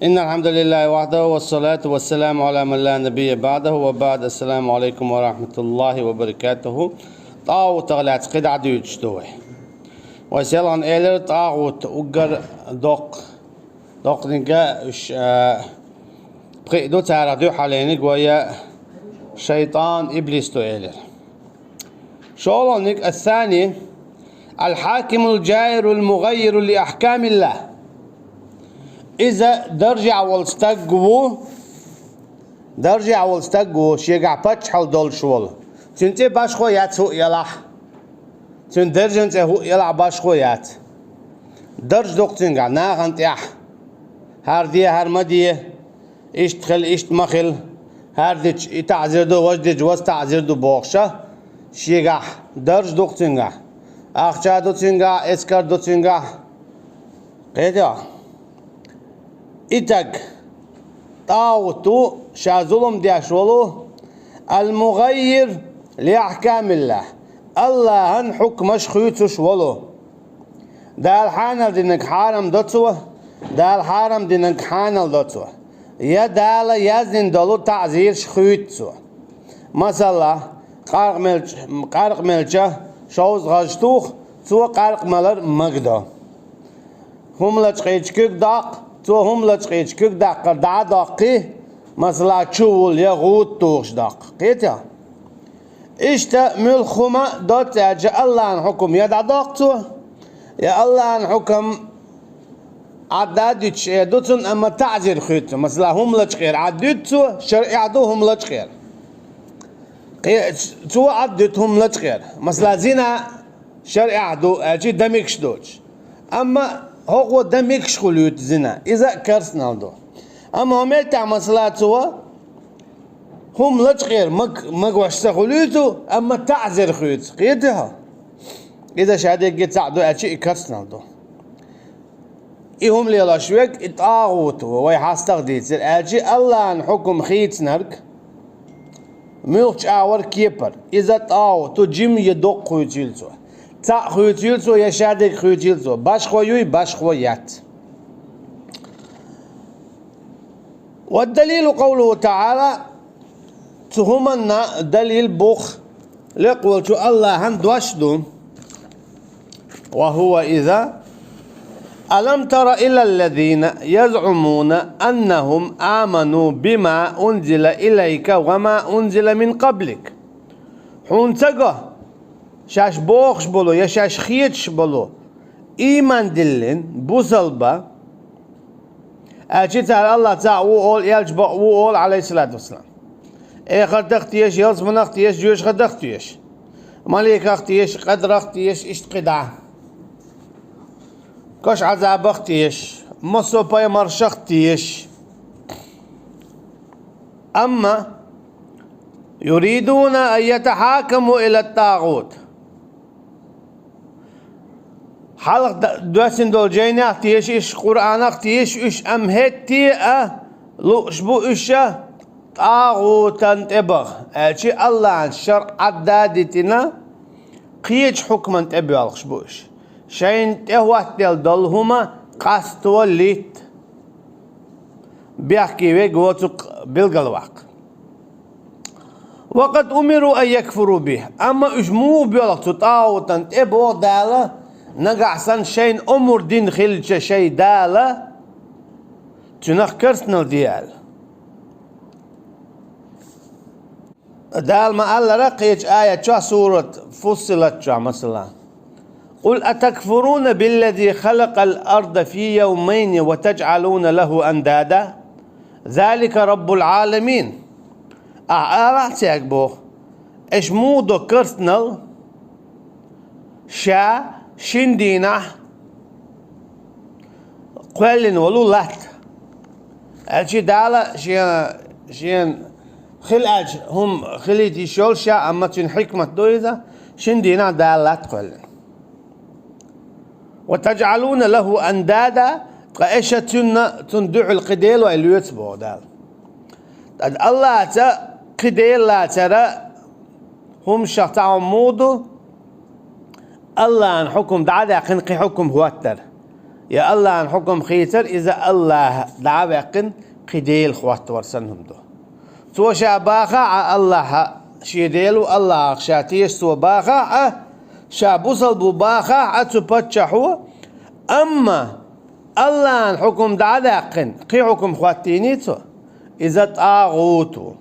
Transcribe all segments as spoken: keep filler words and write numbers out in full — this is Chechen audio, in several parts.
إن الحمد لله وحده والصلاة والسلام على من لا نبي بعده وبعد. السلام عليكم ورحمة الله وبركاته. ТӀагӀутах лаьцна кхидӀа дуьйцуш ду вай. Вай селхан элира тӀагӀут уггар доккха. Доккханиг уьш, а, пхиъ ду, царах дуьххьалениг вай шайтӀан, иблис ду элира. ШолгӀаниг, الثاني: الحاكم الجائر المغير لأحكام الله. Иза даржехь волу стаг ву, даржехь волу стаг ву, шегахь паччахьалла долуш волу. Цуьнан цӀе башхо яц хӀуъа елахь. Цуьнан даржан цӀе хӀуъа елахь башхо яц. Дарж ду-кх цуьнгахь нахана тӀехь. ХӀара де, хӀара ма де. Иштта хила, иштта ма хила, хӀара дича и таӀзир ду, важа дича ваза таӀзир ду бохуша, шегахь дарж ду-кх цуьнгахь, ахча ду цуьнгахь, эскар ду цуьнгахь. Кхетий хьо? И стаг тӀагӀут ву, ша зулам деш волу, المغير لأحكام الله, АллахӀан хьукмаш хуьйцуш волу. Дала хьанал динарг хьарам до цо, Дала хьарам динарг хьанал до цо. Я Дала яздина долу таӀзираш хуьйцу цо. Масала, къаркъа мелча, къаркъа мелча шовзткъа гӀаж туху, цо къаркъа малар магадо. ХӀума лачкъийча куьг доккху, цо хӀума лачкъийча куьг даккхар дӀа а доккхий, масала, чу вулла я гӀуда тухуш доккху. Кхетий хьо? Иштта муьлхха хӀума доцца аьлча, АллахӀан хьукам я дӀадоккху цо, я АллахӀан хьукам Ӏадда а дуьтуш эр ду цунна, амма таӀзир хуьйцу цо. Масала, хӀума лачкъер Ӏадда дуьту цо, шарӀехь ду хӀума лачкъер. Кхе-, цо Ӏадда дуьту хӀума лачкъер. Масала, зина шарӀехь ду аьлча, дан мегаш доцуш. Амма хӀокхо дан мегаш хуьлуьйту зина, иза а керстанал ду. Амма хӀокху меттехь, масала, цо хӀума лачкъер маг-, магош ца хуьлуьйту, амма таӀзир хуьйцу. Кхетий хьо? Иза ша дерриге цхьаъ ду аьлча, и керстанал ду. И хӀума лелош верг, и тӀагӀут ву, вай хьастагӀа дийцира, аьлча, АллахӀан хьукам хийцинарг муьлххачу агӀор кепара. Иза тӀагӀут ву, жима я доккха хуьйцийла цо. Цхьаъ хуьйцийла цо, я ша дерг хуьйцийла цо. Башхо юй, башхо яц. والدليل قوله تعالى, цу хӀуманна далил бух, лекха волчу АллахӀан дош ду: وهو إذا ألم تر إلى الذين يزعمون أنهم آمنوا بما أنزل إليك وما أنزل من قبلك. Хьуна ца го, шаьш бохуш болу я шаьш хеташ болу ийман диллина, бусалба, аьлча цара АллахӀ цхьаъ ву олу, элча бакъ ву олу, Ӏалайхиссалату вассалам. Эхартах а теша, ялсаманах а теша, жоьжахатах а теша, маликах а теша, къадарах а теша, иштта кхидӀа. Каш Ӏазабах а теша, массо а пайхамаршах а теша. Амма يريدون أن يتحاكموا إلى الطاغوت. Хьалха д-, доьссина долу жайнех а теша уьш, Къуръанах а теша уьш, амма хӀетте а лууш бу уьш тӀагӀутан тӀе баха, аьлча АллахӀан шарӀ Ӏадда а дитина, кхечу хьукман тӀе боьлхуш бу уьш. Шайна тӀехӀоттаделла долу хӀума къасто литта. Бехке верг воцург билгалваккха. وقد أمروا أن يكفروا به. Амма уьш муха боьлху цу тӀагӀутан тӀе, боху Дала, нагахь санна шайна омра дина хилча шайн Дала, цуьнах керстанал де аьлла? Дала ма-аллара кхечу аят чохь, сурат Фуссилат чохь, масала: قل أتكفرون بالذي خلق الأرض في يومين وتجعلون له أندادا ذلك رب العالمين. Ахьа алахь цаьрга, боху, аша муха до керстанал Ша шина дийнахь кхоьллина волу латта. Аьлча Дала шен, шен хила аьлча хӀума хилийта йиш йолу Ша, амма цуьнан хьикмат ду иза, шина дийнахь Дала латта кхоьллина. وتجعلون له أندادا, ткъа аша цунна, цунна дуьхьал кхин делой лоьцу, боху Дала. ТӀаккха Аллаца кхин дела лацара хӀуманашах цхьа хӀума муха ду? Аллахьан хьукум дӀа а даьккхина, кхин хьукум хӀоттар. Я Аллахьан хьукам хийцар, иза Аллахь дӀа а ваьккхина, кхин Дела хӀотта вар санна хӀума ду. Цо ша бахахь а Аллахьа шен Дела ву, Аллахьах ша теша цо бахахь а, ша бусалба ву бахахь а цу паччахьо, амма Аллахьан хьукам дӀа а даьккхина, кхин хьукам хӀоттийний цо, иза тӀагӀут ву.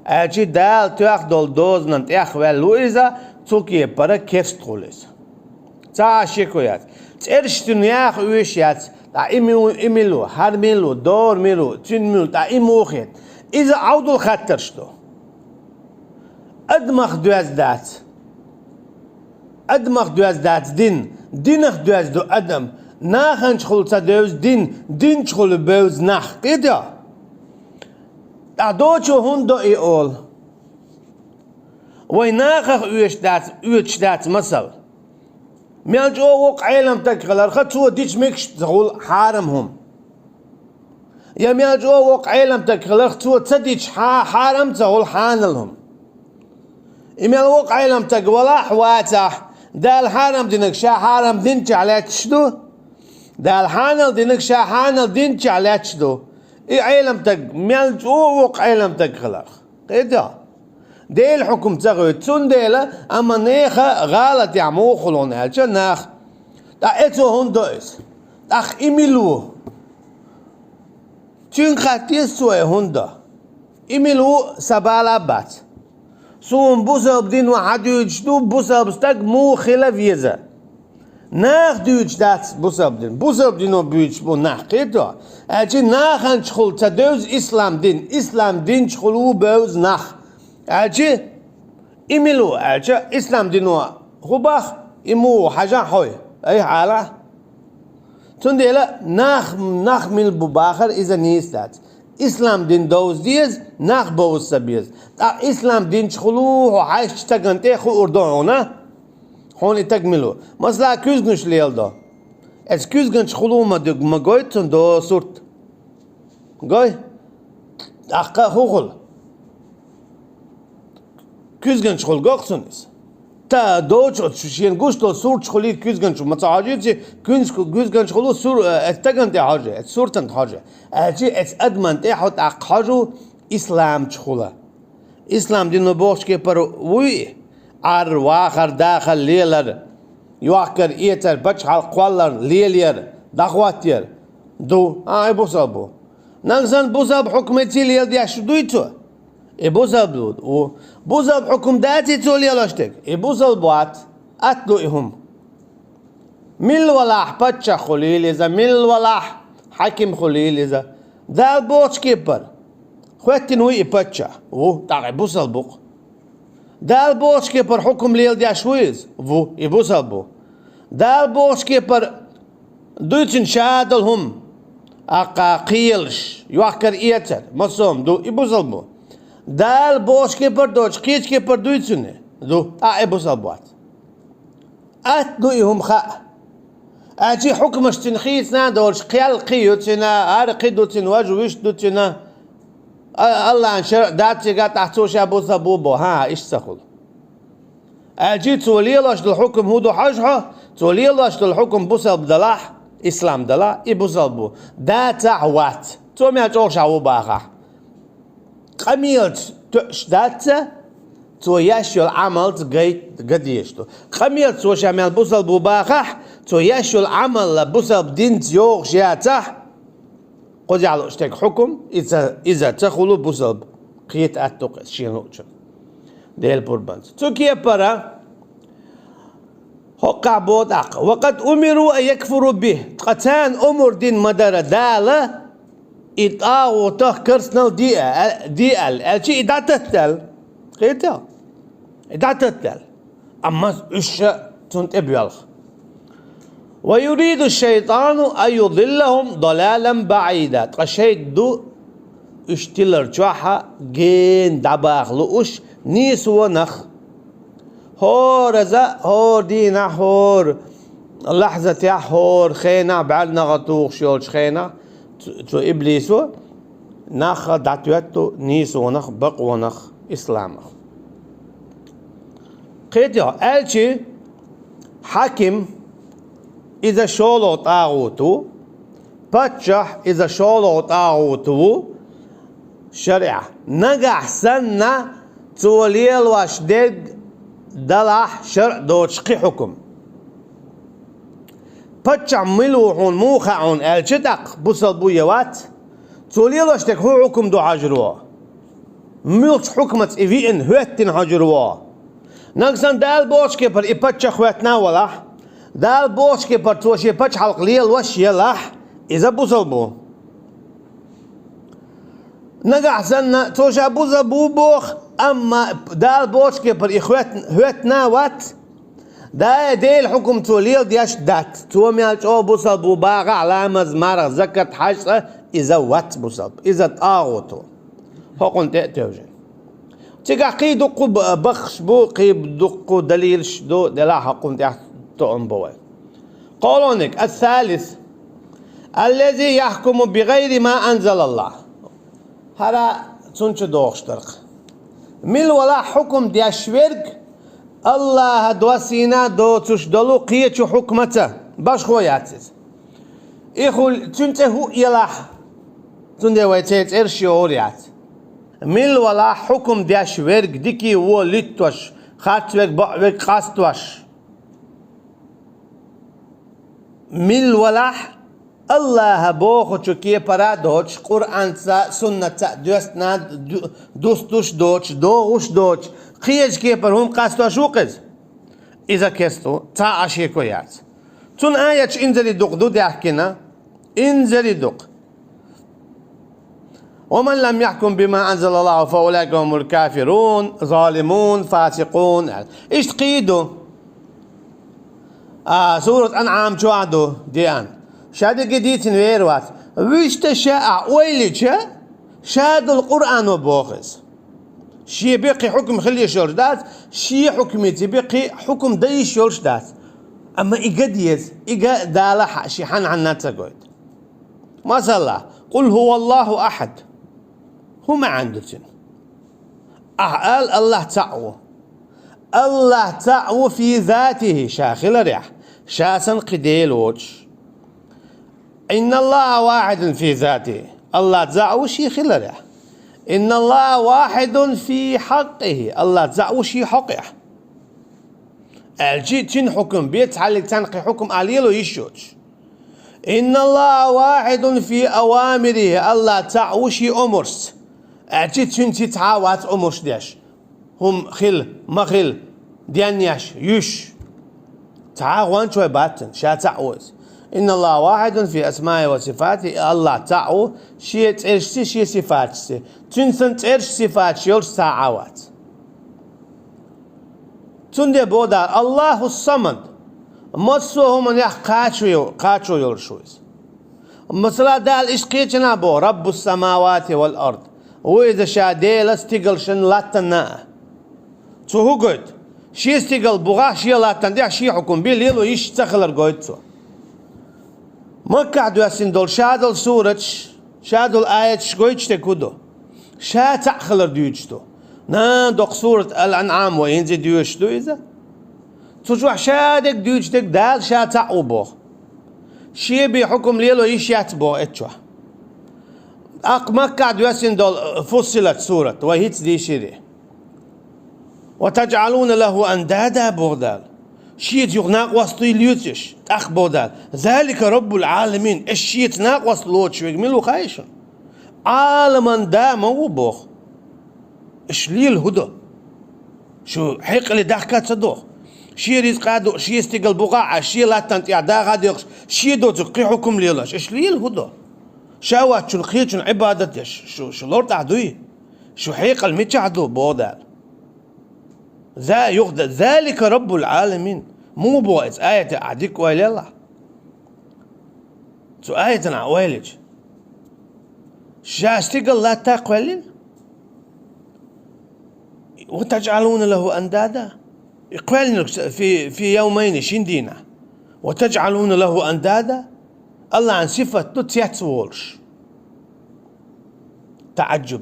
Аьлча Дала тоьхна долу дозанан тӀехваьлла ву иза, цу кепара керста хуьлу иза. Ца Ӏаш шеко яц. ЦӀераш цуьнан яха оьшуш яц, ткъа и му-, и мила ву, хӀара мила ву, дора мила ву, цуьнан мила ву, ткъа и муха хета. Иза Ӏовдал хаттарш ду. Адамах доьзна дац. Адамах доьзна дац дин, динах доьзна ду адам. Наханчухула ца девза дин, динчухула бевза нах. Кхетий хьо? Ткъа доцо хӀунда до и олу? Вай нахах оьшуш дац, оьцуш дац масал. Мел чӀогӀа воккха Ӏеламстаг хиларх, цо дича мегаш ца хуьлу хьарам хӀума. Я мел чӀогӀа воккха Ӏеламстаг хиларх, цо ца дича хьа-, хьарам ца хуьлу хьанал хӀума. И мел воккха Ӏеламстаг валахь а, вацахь а, Дала хьарам динарг ша хьарам динчохь лаьтташ ду, Дала хьанал динарг ша хьанал динчохь лаьтташ ду. И Ӏеламстаг мел чӀогӀа воккха Ӏеламстаг хиларх. Кхетий хьо? Делан хьукам ца гӀоьтту. Цундела, амма нехан гӀалатехь муха хуьлу хьуна аьлча, нах. Ткъа эцо хӀунда до иза? ТӀаккха и мила ву? Цуьнга хатта деза цо и хӀунда до. И мила ву, сан бала а бац. Суна бусалба дино хьадуьйцуш ду, бусалба стаг муха хила веза. Наха дуьйцуш дац бусалба дин. Бусалба дино буьйцуш бу нах, кхетий хьо? Аьлча наханчухула ца девза ислам дин, ислам динчухула ву бевза нах. Аьлча и мила ву аьлча, ислам дино хӀун боху, и муха ву хьажахь хьо, айхьа алахь. Цундела нах, нах мила бу бахар иза нийса дац. Ислам дин довза деза, нах бовза ца беза. ТӀаккха ислам динчухула ву хьо хьаьжча стагана тӀе хуур ду хьуна, хьуна и стаг мила ву. Масала, куьзганаш леладо. Эцу куьзганчухула ву ма ду-, ма гойту цунна до сурт. Гой? ТӀаккха хӀун хуьлу? Куьзганчухула го-кх цунна иза. Та доцу оцу шена гуш долу суртчухула куьзганчух ма ца хьожийци, куьз-, куьзганчухула сур-, э, эцу стагана тӀе хьожий, эцу суртана тӀе хьожий. Аьлча эцу адамана тӀе хьо тӀаккха хьожу исламчухула. Ислам дино бохучу кепара вуй и? Ӏар, вахар, дахар лелар, йохкар, эцар, пачхьалкх кхоллар, лелаяр, дӀахӀоттаяр. Ду, а, и бусалба ву. Нагахь санна бусалба хьукмаций леладеш дуй цо? И бусалба ву. Бусалба хьукам даций цо лелош дерг? И бусалба вац. Атта ду и хӀума. Милла валахь паччахь хуьлийла иза, милла валахь хьаким хуьлийла иза. Дала бохучу кепара хӀоьттина вуй и паччахь? Ву, тӀаккха и бусалба ву-кх. Дала бохучу кепара хьукам леладеш вуй иза? Ву, и бусалба ву. Дала бохучу кепара дуй цуьнан ша долу хӀума, аккха кхелаш, йохкар-эцар, массо-м ду, и бусалба ву. Дала бохучу кепара доцуш, кхечу кепара дуй цуьнан? Ду, тӀаккха и бусалба вац. Атта ду и хӀума хаа. Аьлча хьукмаш цуьнан хийцина а долуш, кхел кхин ю цуьнан, хӀара кхин ду цуьнан, важа вуьшта ду цуьнан. А-, Аллахьан шарӀ дац цигахь, тӀаккха цо ша бусалба ву боху. ХӀан, иштта ца хуьлу. Аьлча цо лелош долу хьукам хӀун ду хьажа хьо? Цо лелош долу хьукам бусалба далахь, ислам далахь, и бусалба ву. Дацахь а, вац. Цо мел чӀогӀа ша ву бахахь. Къамелаца тоьуш дац цо, цо еш йолу Ӏамалца гай-, ган дезаш ду. Къамелаца цо ша мел бусалба ву бахахь, цо еш йолу Ӏамал а бусалба динца йогӀуш яцахь, кхузахь лууш дерг хьукам, иза, иза ца хуьлу бусалба. Кхета атта ду-кх иза шена луучунна. Делан пурбанца. Цу кепара хӀокхахь боху тӀаккха: «Ва къад умиру ан якфуру бихӀ». Ткъа царна омра дина ма дара Дала, и тӀагӀутах керстанал де-, де аьлла, аьлча и дӀататтаьлла. Кхетий хьо? И дӀататтаьлла. Амма уьш ша цунна тӀе боьлху. «Ва юриду шайтану ан юдиллахум далалан баӀида». Ткъа шайтӀа ду уьш тилар чохь а гена дӀабаха лууш нийсонах. ХӀораза, хӀора дийнахь, хӀора лахьзатехь, хӀора хенахь, бӀаьрнагӀа тухуш йолчу хенахь, цу, цу иблисо нах дӀатоьтту нийсонах, бакъонах, исламах. Кхетий хьо, аьлчи хьаким, Иза шолгӀа тӀагӀут ву. Паччахь, иза шолгӀа тӀагӀут ву шарӀехь. Нагахь санна цо лелош дерг далахь шарӀ доцуш кхин хьукум. Паччахь мила ву хьуна, муха хаьа хьуна аьлча, тӀаккха бусалба ву я вац? Цо лелош дерг хӀун хьукум ду хьожур ву? Муьлхачу хьукмаца и виъна, хӀоьттина хьожур ву? Нагахь санна Дала бохучу кепара и паччахь хӀоьттина а валахь, Дала бохучу кепара цо шен пачхьалкх лелош елахь, иза бусалба ву. Нагахь санна цо ша бусалба ву боху, амма Дала бохучу кепара и хӀоьттина, хӀоьттина а вац, Дала, Делан хьукум цо леладеш дац, цо мел чӀогӀа бусалба ву, бахахь ламаз, марха, закат, хьаж, цкъа иза вац бусалба, иза тӀагӀут ву. ХӀокхунна тӀе а тевжина. Цигахь кхин дуккха б-, баххаш бу, кхин дуккха далилаш ду, делахь хӀокхунна тӀехь тоам бо вай. КхоалгӀаниг, ас-салис, аллази яхкуму бигайри ма анзалаллахь. ХӀара цунна чу догӀуш дара-кх. Мила валахь хьукум деш верг, Аллаха доссийна доцуш долу кхечу хьукмаца, башхо яц иза. И хуьлу, цуьнан цӀе хӀуъа елахь, цундела вай церан цӀераш йогӀур яц. Мила валахь хьукум деш верг, дика а, вон а луьттош, харц верг, бакъ верг къастош. Мила валахь, Аллаха бохучу кепара доцуш, Къуръанца а, суннатца а доьссина, ду-, дустуш доцуш, догӀуш доцуш, кхечу кепара хӀума къастош ву-кх иза? Иза кеста ву, цхьа а шеко яц. Цунна аяташ инзаре дукха ду даьхкина, инзаре дукха. «Ва ман лам яхкум бима анзалаллаху фа улаика хумул кафирун, залимун, фасикъун», аьлла. Иштта кхин ду. А, сурат Анъам чохь ду, деана. Ша дерриге дийцина вер вац. Вуьшта ша ахь ойла йича, ша долу Къуръано боху иза. Шен бен кхин хьукум хила йиш йолуш дац, шен хьукмаца бен кхин хьукум дан йиш йолуш дац. Амма и ган деза, и ган Дала хьан, шен хьан-хьанна ца гойту. Масала, «Къул хӀуваллаху ахьад». ХӀун маьӀна ду цуьнан? Ахьа ала, Аллах цхьаъ ву. Аллах цхьаъ ву фи затихи, ша хиларехь, ша санна кхин Дела воцуш. «Инналлаха вахьидун фи затихи». Аллах цхьаъ ву шен хиларехь. «Инналлаха вахьидун фи хьаккъихи». Аллах цхьаъ ву шен хьокъехь. Аьлчи, цуьнан хьукум бен цхьаьллиг цхьаьна кхин хьукум а лело йиш йоцуш. «Инналлаха вахьидун фи авамирихи», Аллах цхьаъ ву шен омуршца. Аьлчи, цуьнца цхьа а вац омурш деш. ХӀума хила, ма хила, денъеш, юьш. Цхьа а гӀончой бац цуьнан, ша цхьаъ ву иза. «Инналлаха вахьидун фи асмаихи ва сифатихи», Аллах цхьаъ ву шен цӀерашций, шен сифаташций. Цуьнан санна цӀераш, сифаташ йолуш цхьа а вац. Цундела боху Дала: «Аллаху самад». Массо а хӀуманех кхачо йо-, кхачо йолуш ву иза. Масала, Дала иштта кхечанхьа боху: «Раббус самавати вал ард». Ву иза ша Дела стигалшна, латтанна а. Цо хӀун гойту? Шен стигал бухахь, шен латтана тӀехь шен хьукум бен лело йиш ца хилар гойту цо. Маккахь доьссина долу ша долу сураташ, ша долу аяташ гойтуш дерг хӀун ду? Ша цхьаъ хилар дуьйцуш ду. Нана доккха сурат Ал-Анъам вай хӀинца а доьшуш ду иза. Цу чохь ша дерг дуьйцуш дерг Дала ша цхьаъ ву боху. Шен бен хьукум лело йиш яц боху эцу чохь. ТӀаккха Маккахь доьссина долу Фуссилат сурат, вай хӀинца дийшира. «Ва таджъалуна лаху андада», боху Дала. Шеца юха накъостий лоьцуш, тӀаккха боху Дала: «Залика раббул Ӏаламин», аша шеца накъост лоцуш верг мила ву хаьий шуна? Ӏаламан да ма ву боху. Аша лела хӀун до? Шу хьекъале дахка ца доху? Шен ризкъа а ду, шен стигал бухахь а, шен латтана тӀехь даха а дехаш, шен доцург кхин хьукум лелош, аша лела хӀун до? Ша воцчунна кхечунна Ӏибадат деш, шу, шу лартӀахь дуй? Шу хьекъал мичахь ду, боху Дала. За-, юха да, «Залика раббул Ӏаламин». Муха боху иза аятехь, ахь дика ойла елахь? Цу аятана ахь ойла йича, ша стигал латта кхоьллина? «Ва таджъалуна лаху андада». И кхоьллинарг фи, фи явмайни, шин дийнахь. «Ва таджъалуна лаху андада». Аллахьан сифат ду цецволуш. ТаӀаджуб.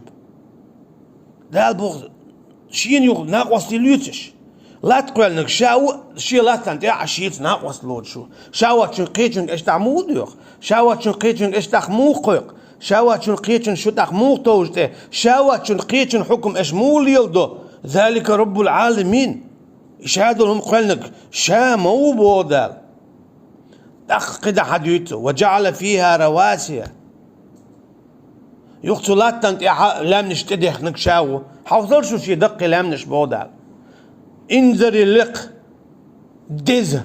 Дала боху, шена юха накъостий лоьцуш, Латта кхоьллинарг ша ву, шен латтана тӀехь а шеца накъост лоцуш ву. Ша воцчун кхечуьнга эш тӀаккха муха доьху? Ша воцчун кхечуьнга эш тӀаккха муха кхойкху? Ша воцчун кхечун шу тӀаккха муха товжу тӀе? Ша воцчун кхечун хьукум эш муха леладо? Залика Раббул Ӏаламин. И ша долу хӀума кхоьллинарг ша ма ву боху Дала. ТӀаккха кхидӀа хьан дуьйцу? Ва жаӀала фиха равасия. Юха цу латтана тӀехь лаьмнаш тӀедехнарг ша ву. Хьовсал шу шен даккхий лаьмнаш боху Дала. Инзари лекха деза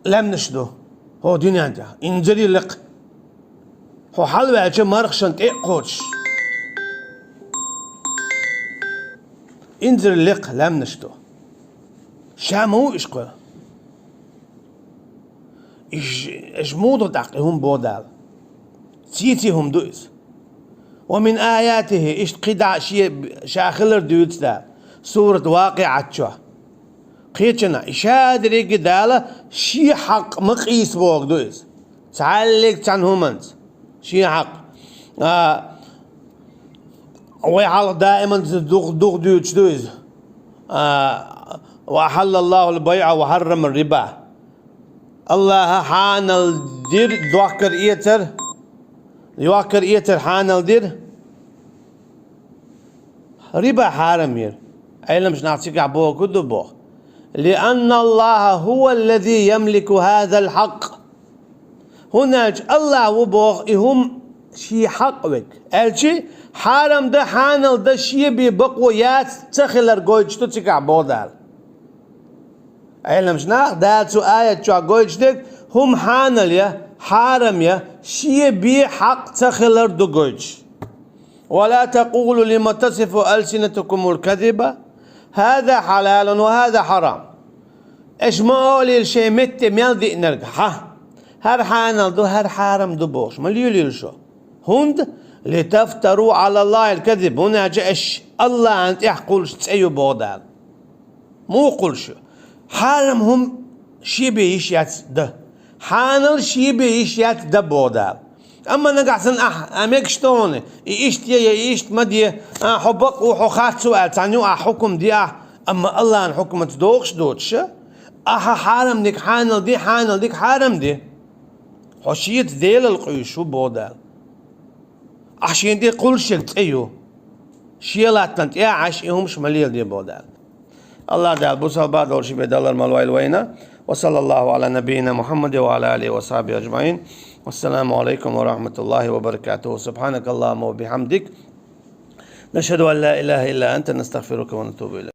лаьмнаш ду хӀокху дуьнен тӀехь. Инзари лекха. Хьо хьалаваьлча мархашна тӀе а кхочуш. Инзари лекха лаьмнаш ду. Ша ма ву иш кхоьллу? Иш, иш муха ду тӀаккха и хӀума боху Дала? Цеций хӀума ду иза. Ва мин аятихи, иштта кхидӀа шен, ша хилар дуьйцу Дала. Сурат ВакъиӀат чохь. Кхечанхьа, и ша дерриге Дала шен хьакъ ма къийса бохург ду иза. Цхьаьллиг цхьана хӀуманца. Шен хьакъ. А, вай хьалха даиман дух-, дух дуьйцуш ду иза. А, ва ахьаллаллахул байӀа ва хьаррама риба. Аллаха хьанал дира дохкар эцар, йохкар эцар хьанал дира, риба хьарам йира. Ӏеламчу наха цигахь бохург ду боху. Лианна Аллаха хӀува аллази ямлику хазал хьакъ. ХӀунда аьлча Аллах ву боху и хӀума шен хьакъ верг. Аьлча, хьарам дан, хьанал дан шен бен бакъо яц ца хилар гойтуш ду цигахь боху Дала. Ӏеламчу наха Дала цу аят чохь гойтуш дерг хӀума хьанал я, хьарам я, шен бен хьакъ ца хилар ду гойтуш. Ва ла такъулу лима тасифу алсинатукумул казиба, хаза хьалалун ва хаза хьарам. Аша ма олийла шайн метте мел диънарг, хьа, хӀара хьанал ду, хӀара хьарам ду бохуш, ма лелийла шу. ХӀунда? Литафтару Ӏалаллахил казиб, хӀунда аьлча аша Аллахьан тӀехь кхуллуш цӀе ю боху Дала. Муха кхуллуш ю? Хьарам хӀума шен бен йиш яц дан. Хьанал шен бен йиш яц дан боху Дала. Амма нагахь санна ахь, а, мегаш ду хьуна, и иштта е, я и иштта ма де, а, хьо бакъ ву, хьо харц ву аьлла, цхьаьнна юкъахь хьукум де ахь, амма Аллахьан хьукмаца догӀуш доцуш, ахьа хьарам дерг хьанал де, хьанал дерг хьарам де. Хьо шеца Делал къуьйсуш ву боху Дала. Ахь шен тӀе кхуллуш ерг цӀе ю. Шен латтана тӀехь Ӏаш и хӀумаш ма леладе боху Дала. Аллах Дала бусалба долуш бен далар ма лойла вайна. Ва саллаллаху Ӏала набийина Мухаммадин ва Ӏала алихи ва сахьбихи ажмаӀин. Вассаламу Ӏалайкум ва рахьматуллахи ва баракатуху. Субхьанакаллахумма ва бихьамдик. Нашхаду ан ла илаха илла анта, настагъфирука ва натубу илайк.